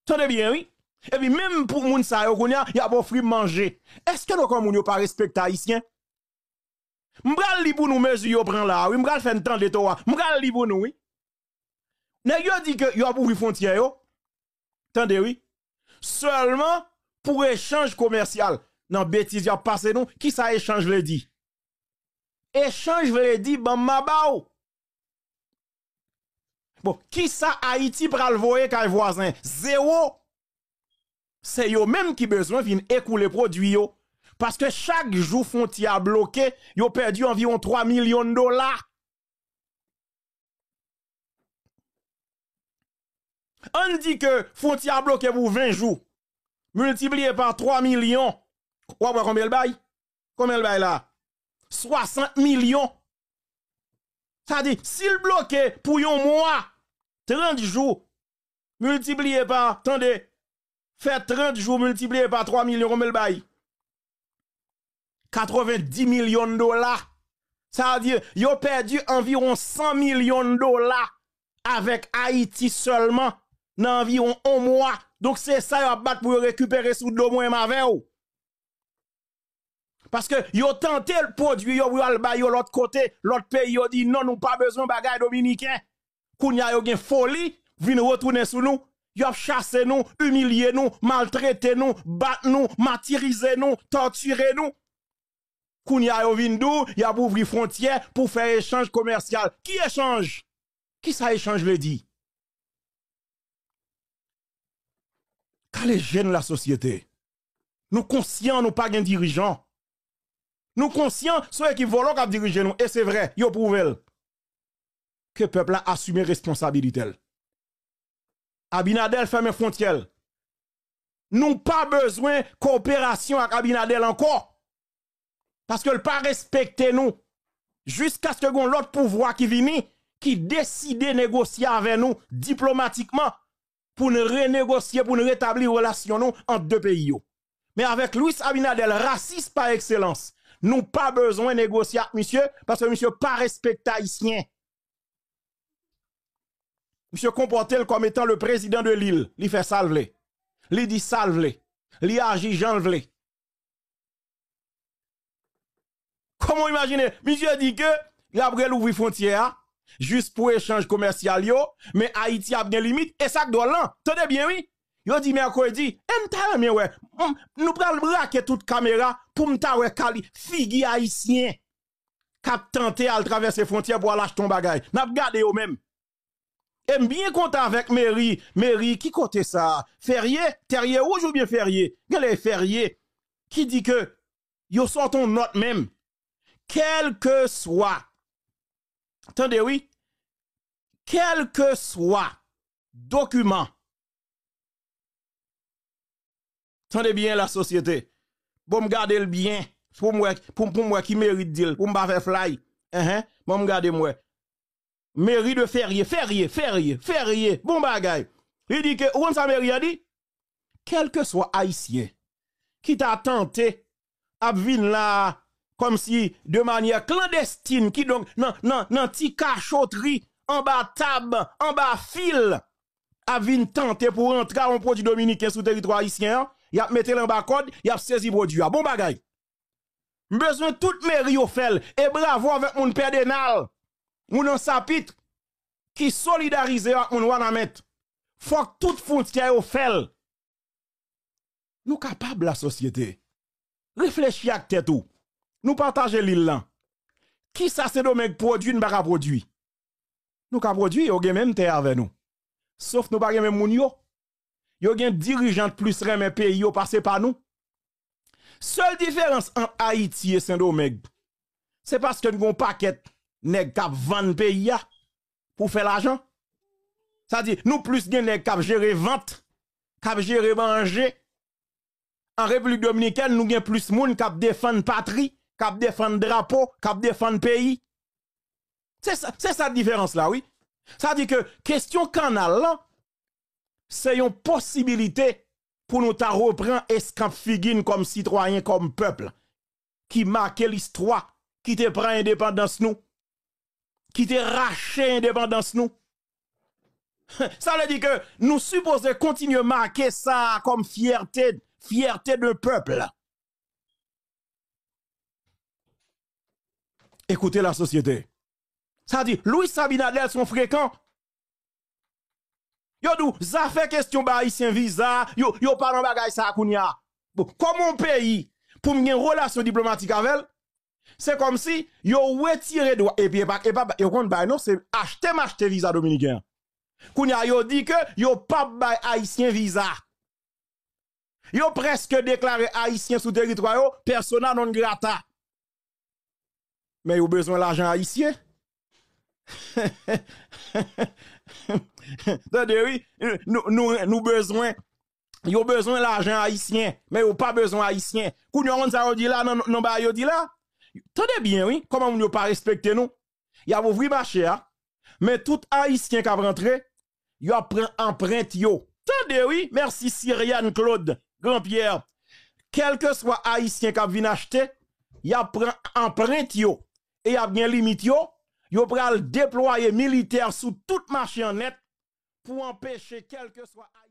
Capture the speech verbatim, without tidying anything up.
Tande byen, wi. Epi menm pou moun sa yo kounye a, y ap ofri manje. Èske nou kòm moun yo pa respekte Ayisyen? M pral li pou nou mezi yo pran la a, wi. M pral fè n tande to a. M pral li pou nou, wi. Nèg yo di ke yo ap ouvri fwontyè yo. Tande, wi. Sèlman pou echanj komèsyal. Nan betiz y ap pase nou, kisa echanj vle di? Echanj vle di ban m ma ba w. Bon, kisa Ayiti pral voye kay vwazen? Zewo. Se yo menm ki bezwen vin ekoule pwodui yo. Paske chak jou fwontyè a bloke, yo pèdi anviwon twa milyon dola. Ann di ke fwontyè a bloke pou ven jou. Miltipliye pa twa milyon. W ap wè konbyen l bay? Konbyen l bay la? Swasant milyon. Sa di, si l bloke pou yon mwa, trant jou, miltipliye pa, tande, fè trant jou miltipliye pa twa milyon, konbyen l bay? Katrevendi milyon dola. Sa vle di, yo pèdi anviwon san milyon dola avèk Ayiti sèlman nan anviwon yon mwa. Donk, se sa y ap bat pou yo rekipere sou do mwen menm avè w. Paske yo tante pwodui yo pou yo al bay yo lòt kote, lòt peyi, yo di non, nou pa bezwen bagay dominiken. Kounye a yo gen foli, vin retounen sou nou. Y ap chase nou, imilye nou, maltrete nou, bat nou, matirize nou, tòtire nou. Kounye a yo vin di w, y ap ouvri fwontyè pou fè echanj komèsyal. Ki echanj? Kisa echanj vle di? Kale je n lasosyete. Nou konsyan nou pa gen dirijan. Nou konsyan se yon ekip vòlò k ap dirije nou, e se vrè, yo pwouve l. Ke pèp la asime responsabilite l. Abinader fèmen fwontyè l. Nou pa bezwen koperasyon ak Abinader ankò. Paske l pa respekte nou. Jiskaske gen yon lòt pouvwa ki vini, ki deside negosye avè nou diplomatikman pou n renegosye, pou n retabli relasyon nou ant de peyi yo. Men avèk Luis Abinader, rasis pa ekselans, nou pa bezwen negosye ak misye, paske misye pa respekte Ayisyen. Misye konpòte l kòm etan le président de l'île. Li fè sa l vle. Li di sa l vle. Li aji jan l vle. Kòman w imajine? Misye di ke l ap relouvri fwontyè a jis pou echanj komèsyal yo, men Ayiti ap gen limit. E sa k dwòl lan, tande byen wi, yo di mèkredi, e m ta renmen wè, m, nou pral brake tout kamera pou m ta wè kali figi ayisyen k ap tante al travèse fwontyè pou al achte yon bagay. N ap gade yo menm. E m byen kontan avèk meri, meri, ki kote sa? Ferye, Terye Wouj oubyen Ferye? Genlè e Ferye ki di ke yo sòti yon nòt menm. Kèlkeswa, tande wi, kèlkeswa dokiman Tande byen, lasosyete. Bon, m gade l byen pou m wè, pou, pou m wè ki meri di l, pou m pa fè flay. Enhen, bon, m gade m wè. Meri de Ferye, Ferye, Ferye, Ferye, bon bagay. Li di ke, ou konn sa meri a di? Kèlkeswa Ayisyen ki ta tante ap vin la a kòmsi de manyè klandestin, kidonk nan, nan, nan ti kachotri, anba tab, anba fil, ap vin tante pou rantre a yon pwodui dominiken sou teritwa ayisyen an, y ap mete l anba kòd, y ap sezi pwodui a. Bon bagay. M bezwen tout meri yo fè l. E bravo avèk moun Pèdenal, moun Ansapit, ki solidarize yo ak moun Wanament. Fòk tout fwontyè yo fè l. Nou kapab, lasosyete. Reflechi ak tèt ou. Nou pataje lil lan. Kisa Sendomeng pwodui, n pa ka pwodui? Nou ka pwodui, yo gen menm tè avè nou. Sof nou pa gen menm moun yo. Yo gen dirijan k plis renmen peyi yo pase pa nou. Sèl diferans ant Ayiti e Sendomeng, se paske n gen yon pakèt nèg k ap vann peyi a pou fè lajan. Sa di, nou plis gen nèg k ap jere vant, k ap jere manje. An Repiblik Dominikèn, nou gen plis moun k ap defann patri, k ap defann drapo, k ap defann peyi. Se sa, se sa diferans la, wi. Sa di ke kesyon kannal lan, se yon posibilite pou nou ta reprann eskanp figi n kòm sitwayen, kòm pèp, ki make listwa, ki te pran endepandans nou, ki te rache endepandans nou. Sa vle di ke nou sipoze kontinye make sa kòm fyète, fyète de pèp. Ekoute la sosyete. Sa di, Luis Abinader se yon frekan. Yo di w, zafè kesyon bay Ayisyen viza, yo, yo pa nan bagay sa a kounye a. Bon, kòman yon peyi, pou m gen relasyon diplomatik avè l, se kòmsi yo retire dwa, epi e pa, e pa, yo konn bay non, se achte m achte viza dominiken an. Kounye a, yo di ke yo p ap bay Ayisyen viza. Yo prèske deklare Ayisyen sou teritwa yo persona non grata. Men yo bezwen lajan ayisyen. Tande wi, nou, nou, nou bezwen, yo bezwen lajan ayisyen, men yo pa bezwen ayisyen. Kounye a, w konn sa yo di la, nan, nan bagay yo di la? Tande byen wi, kòman moun yo pa respekte nou. Y ap ouvri mache a, men tout ayisyen k ap rantre, y ap pran anprent yo. Tande wi, mèsi Siriane Claude Grandpierre. Kèlkeswa ayisyen k ap vin achte, y ap pran anprent yo e y ap gen limit yo. Yo pral deplwaye militè sou tout mache an nèt pou anpeche kèlkeswa ayisyen